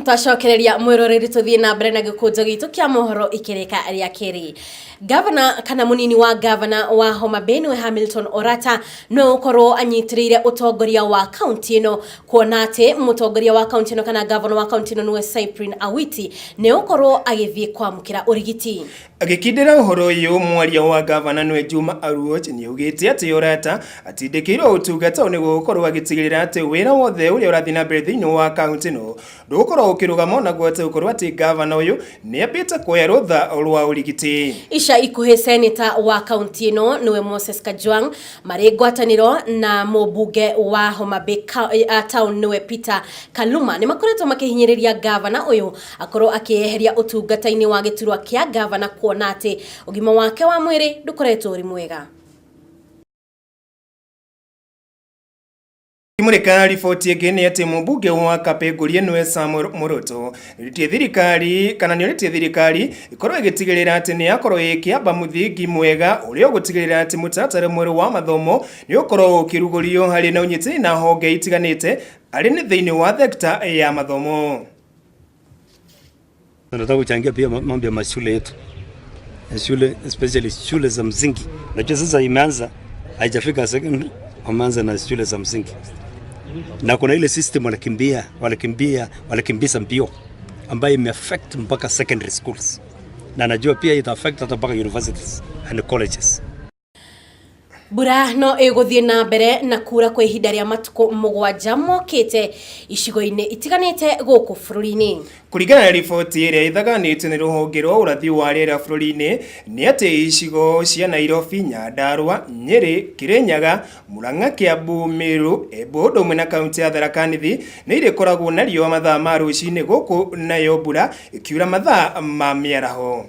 Twacokereria mwiroreri, tuthie na mbere na gikunjo gitu kia mohoro ikirika ria keri. Gavana kana munini wa gavana wa Homa Bay, niwe Hamilton Orata, no ukorwo anyitiriire utongoria wa kaunti ino, kuona ati mutongoria wa kaunti ino kana gavana wa kaunti ino, niwe Cyprian Awiti, ni ukorwo agithie kwamukira urigiti. Agĩkindĩra ũhoro ũyũ, mwaria wa gavana, nĩwe Juma Aluoch, nĩ augĩte atĩ Orata atindĩkĩirwo ũtungata ũyũ nĩguo gũkorwo agĩtigĩrĩra atĩ wĩra wothe ũrĩa ũrathiĩ na mbere thĩinĩ wa kaunti ĩno ndũgũkorwo ũkĩrũgama, onaguo atĩ gũkorwo atĩ gavana ũyũ nĩ ambĩte kuoya rũtha rwa ũrigiti. Ica ikuhĩ, seneta wa kaunti ĩno, niwe Moses Kajwang, marĩ ngwatanĩro na mũmbunge wa Homa Bay Town, niwe Peter Kaluma, nĩ makoretwo makĩhinyĩrĩria gavana ũyũ akorwo akĩeheria ũtungata-inĩ wa gĩturwa kĩa gavana, kuona atĩ ũgima wake wa mwĩrĩ ndũkoretwo ũrĩ mwega. Kimũrĩka riboti ĩngĩ nĩ atĩ mũmbunge wa Kapenguria, nĩwe Samuel Moroto, nĩorĩtie thirikari kana nĩorĩtie thirikari ĩkorwo ĩgĩtigĩrĩra atĩ nĩ yakorwo ĩkĩamba mũthingi mwega ũrĩa ũgũtigĩrĩra atĩ mũtaratara mwerũ wa mathomo nĩ ũkorwo ũkĩrugũrio harĩ na ũnyitĩrĩri na honge itiganĩte arĩ nĩ thĩinĩ wa thekta ya mathomo. Tunataka kuchangia pia mambo ya mashule yetu. Ya shule, especially shule za msingi. Unajua sasa imeanza, haijafika secondary, wameanza na shule za msingi. Na kuna ile system walikimbia, walikimbia, walikimbiza mbio ambayo imeaffect mpaka secondary schools. Na najua pia ita affect hata mpaka universities and colleges. Mbura no ĩgũthiĩ na mbere na kura kwa ihinda rĩa matukũ 7 mokĩte icigo-inĩ itiganĩte gũkũ bũrũri-inĩ. Kũringana na riboti ĩrĩa ĩthaganĩtio nĩ rũhonge rwa ũrathi wa rĩera bũrũri-inĩ, nĩ atĩ icigo cia Nairobi, Nyandarua, Nyĩrĩ, Kĩrĩnyaga, Murang'a, Kiambu, Meru, Embu ũndũ ũmwe na kaunti ya Tharaka Nithi nĩ irĩkoragwo na riũa mathaa ma rũcinĩ, gũkũ nayo mbura ĩkiura mathaa ma mĩaraho.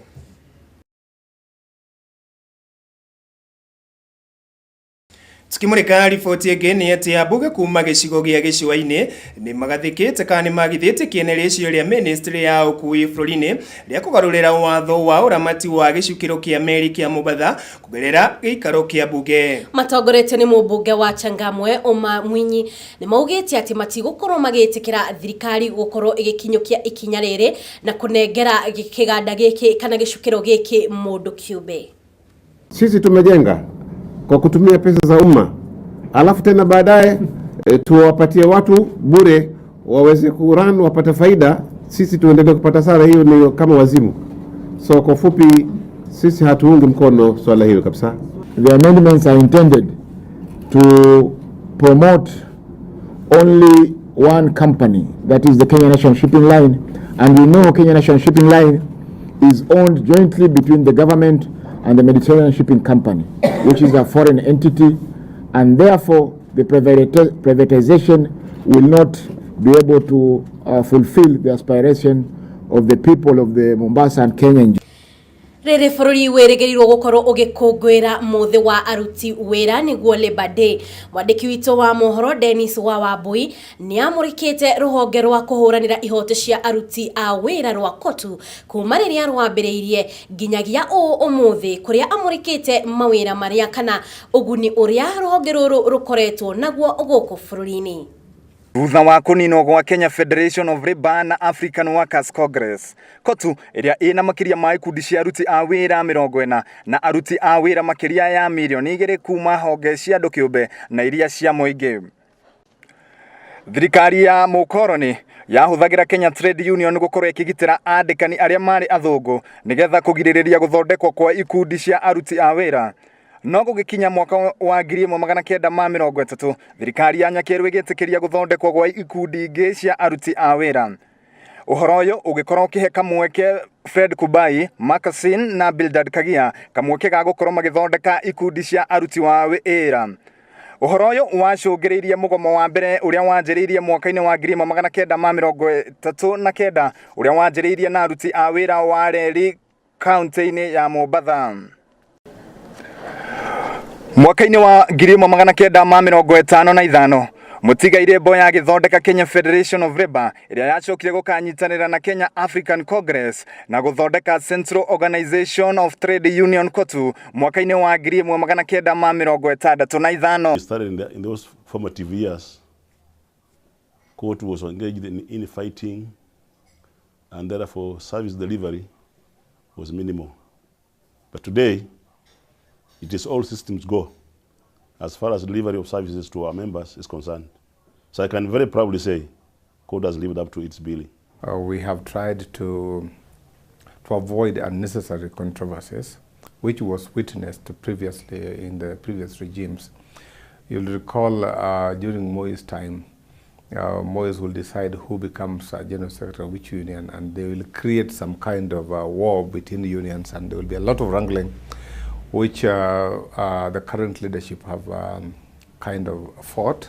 Tukimũrĩka riboti ĩngĩ nĩ atĩ ambunge kuma gĩcigo gĩa gĩcũa-inĩ nĩ magathĩkĩte kana nĩ magithĩtie kĩene rĩciria rĩa ministry ya ũkui bũrũri-inĩ rĩa kũgarũrĩra watho wa ũramati wa gĩcukĩro kĩa meri kĩa Mombatha kũgerera gĩikaro kĩa mbunge. Matongoretio nĩ mũmbunge wa Changamwe, Omar Mwinyi, nĩ maugĩte atĩ matigũkorwo magĩtĩkĩra thirikari gũkorwo ĩgĩkinyũkia ikinya rĩrĩ na kũnengera kĩganda gĩkĩ kana gĩcukĩro gĩkĩ mũndũ kĩũmbe. Sisi tumejenga kwa kutumia pesa za umma, alafu tena baadaye tuwapatie watu bure waweze kurun wapate faida, sisi tuendelee kupata hasara. Hiyo ni kama wazimu. So kwa ufupi, sisi hatuungi mkono swala hilo kabisa. The amendments are intended to promote only one company, that is the Kenya National Shipping Line, and we know Kenya National Shipping Line is owned jointly between the government and the Mediterranean Shipping Company, which is a foreign entity, and therefore the privatization will not be able to fulfill the aspiration of the people of the Mombasa and Kenya. Rĩrĩ bũrũri wĩrĩgĩrĩirwo gũkorwo ũgĩkũngũĩra mũthĩ wa aruti wĩra, nĩguo Labor Day, mwandĩki witũ wa mohoro Dennis wa Wambui nĩ amũrĩkĩte rũhonge rwa kũhũranĩra ihoto cia aruti a wĩra rwa KOTU kuma rĩrĩa rwambĩrĩirie nginyagia ũũ ũmũthĩ, kũrĩa amũrĩkĩte mawĩra marĩa kana ũguni ũrĩa rũhonge rũrũ rũkoretwo naguo gũkũ bũrũri-inĩ. Thutha wa kũninwo gwa Kenya Federation of Labour na African Workers Congress, KOTU ĩrĩa ĩna makĩria ma ikundi cia aruti a wĩra 40 na aruti a wĩra makĩria ya mirioni 2 kuma honge cia andũ kĩũmbe na iria cia mũingĩ. Thirikari ya mũkoroni yahũthagĩra Kenya Trade Union gũkorwo ĩkĩgitĩra andĩkani arĩa marĩ athũngũ nĩgetha kũgirĩrĩria gũthondekwo kwa ikundi cia aruti a wĩra. No gũgĩkinya mwaka wa 1930, thirikari ya Nyakerũ ĩgĩtĩkĩria gũthondekwo gwa ikundi ingĩ cia aruti a wĩra. Ũhoro ũyũ ũgĩkorwo ũkĩhe kamweke Fred Kubai, Makasin na Bildad Kagia kamweke ga gũkorwo magĩthondeka ikundi cia aruti wa wĩra. Ũhoro ũyũ wacũngĩrĩirie mũgomo wa mbere ũrĩa wanjĩrĩirie mwaka-inĩ wa 1939, ũrĩa wanjĩrĩirie na aruti a wĩra wa reri kaunti-inĩ ya Mombatha. Mwaka-inĩ wa 1955, Mũtigairĩ Mboya agĩthondeka Kenya Federation of Labour ĩrĩa yacokire gũkanyitanĩra na Kenya African Congress na gũthondeka Central Organization of Trade Union, KOTU, mwaka-inĩ wa 1965. We started in those formative years. KOTU was engaged in fighting And therefore service delivery was minimal. But today, it is all systems go as far as delivery of services to our members is concerned. So I can very proudly say COTU has lived up to its billing. We have tried to avoid unnecessary controversies, which was witnessed previously in the previous regimes. You'll recall during Moi's time, Moi's will decide who becomes a general secretary of which union, and they will create some kind of a war between the unions, and there will be a lot of wrangling, which the current leadership have kind of fought.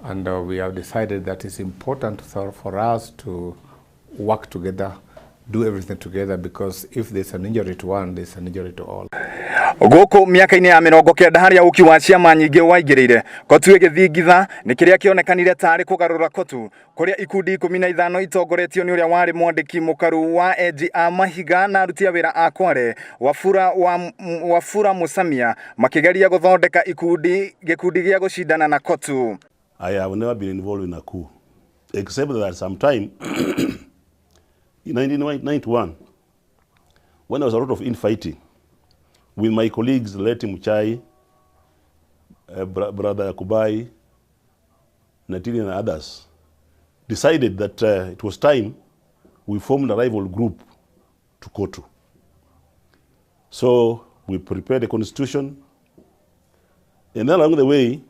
And we have decided that it's important for us to work together, do everything together, because if there's an injury to one, there's an injury to all. Gũkũ mĩaka-inĩ ya 90 harĩa ũki wa ciama nyingĩ waingĩrĩire COTU ĩgĩthingitha nĩ kĩrĩa kĩonekanire tarĩ kũgarũra COTU kũrĩa ikundi 15 itongoretio nĩ ũrĩa warĩ mwandĩki mũkaru wa enji a mahiga na aruti a wĩra a Kware Wafula Musamia makĩgeria gũthondeka ikundi gĩkundi gĩa gũcindana na COTU. I have never been involved in a coup, except that sometime in 1991, when there was a lot of infighting with my colleagues, Leti Muchai, Brother Kubai, Natini and others, decided that it was time we formed a rival group to COTU. So we prepared a constitution, and then along the way,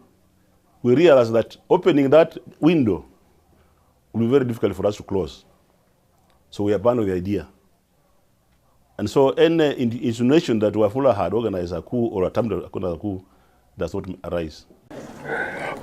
we realized that opening that window will be very difficult for us to close. So we abandoned the idea. And so any insinuation that Wafula had organized a coup or attempted to organize a coup does not arise.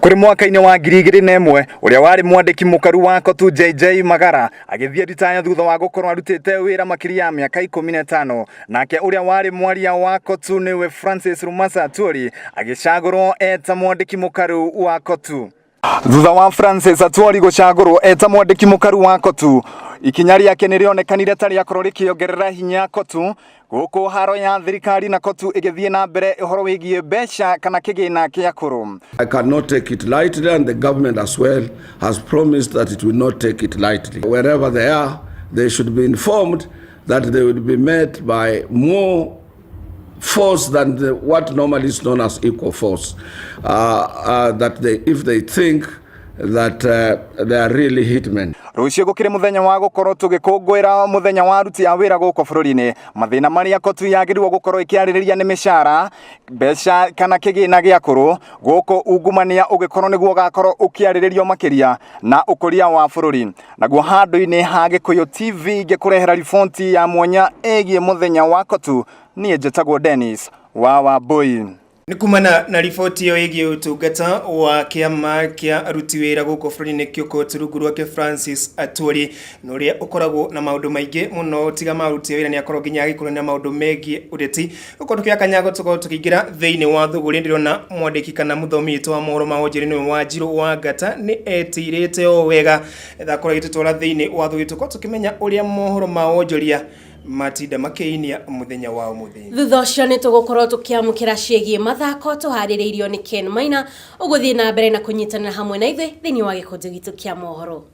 Kũrĩ mwaka-inĩ wa 2001 ũrĩa warĩ mwandĩki mũkaru wa COTU JJ Magara agĩthiĩ ritaya thutha wa gũkorwo arutĩte wĩra makĩria ya mĩaka 15. Nake ũrĩa warĩ mwaria wa COTU nĩwe Francis Rumasa Atwoli agĩcagũrwo eta mwandĩki mũkaru wa COTU. Thutha wa Francis Atwoli gũcagũrwo eta mwandĩki mũkaru wa COTU, ikinya rĩake nĩ rĩonekanire ta rĩakorwo rĩkĩongerera hinya COTU gũkũ haro ya thirikari na COTU ĩgĩthiĩ na mbere ũhoro wĩgiĩ mbeca kana kĩgĩna kĩa kũrũ. I cannot take it lightly, and the government as well has promised that it will not take it lightly. Wherever they are, they should be informed that they will be met by more force than what normally is known as equal force. That if they think that they are really hitmen. Rũciũ gũkĩrĩ mũthenya wa gũkorwo tũgĩkũngũĩra mũthenya wa aruti a wĩra gũkũ bũrũri-inĩ. Mathĩna marĩa COTU yagĩrĩirwo gũkorwo ĩkĩarĩrĩria nĩ mĩcara, mbeca kana kĩgĩna gĩa kũrũ, gũkũ ungumania ũgĩkorwo nĩguo ũgakorwo ũkĩarĩrĩrio makĩria na ũkũria wa bũrũri. Naguo handũ-inĩ ha Gĩkũyũ TV ngĩkũrehera riboti ya mwanya ĩgiĩ mũthenya wa COTU, niĩ njĩtagwo Dennis wa Wambui. Nĩ kumana na riboti ĩyo ĩgiĩ ũtungata wa kĩama kĩa aruti wĩra gũkũ bũrũri-inĩ kĩo COTU rungu rwake Francis Atwoli, na ũrĩa ũkoragwo na maũndũ maingĩ mũno tiga ma aruti a wĩra, nĩ akorwo nginya agĩkorwo na maũndũ megiĩ ũteti. Gũkorwo tũkĩoya kanyago tũkorwo tũkĩingĩra thĩinĩ wa thũgũrĩ, ndĩrona mwandĩki kana mũthomi witũ wa mohoro ma wonjoria nĩwe Wanjirũ wa Ngata nĩ etirĩte o wega ethakorwo agĩtũtwara thĩinĩ wa thũgũrĩ tũkorwo tũkĩmenya ũrĩa mohoro ma wonjoria matinda makĩinia mũthenya wa ũmũthĩ. Thutha ũcio nĩ tũgũkorwo tũkĩamũkĩra ciĩgiĩ mathako tũharĩrĩirio nĩ Ken Maina, ũgũthiĩ na mbere na kũnyitanĩra hamwe na ithuĩ thĩinĩ wa gĩkũnjũ gitũ kĩa mohoro.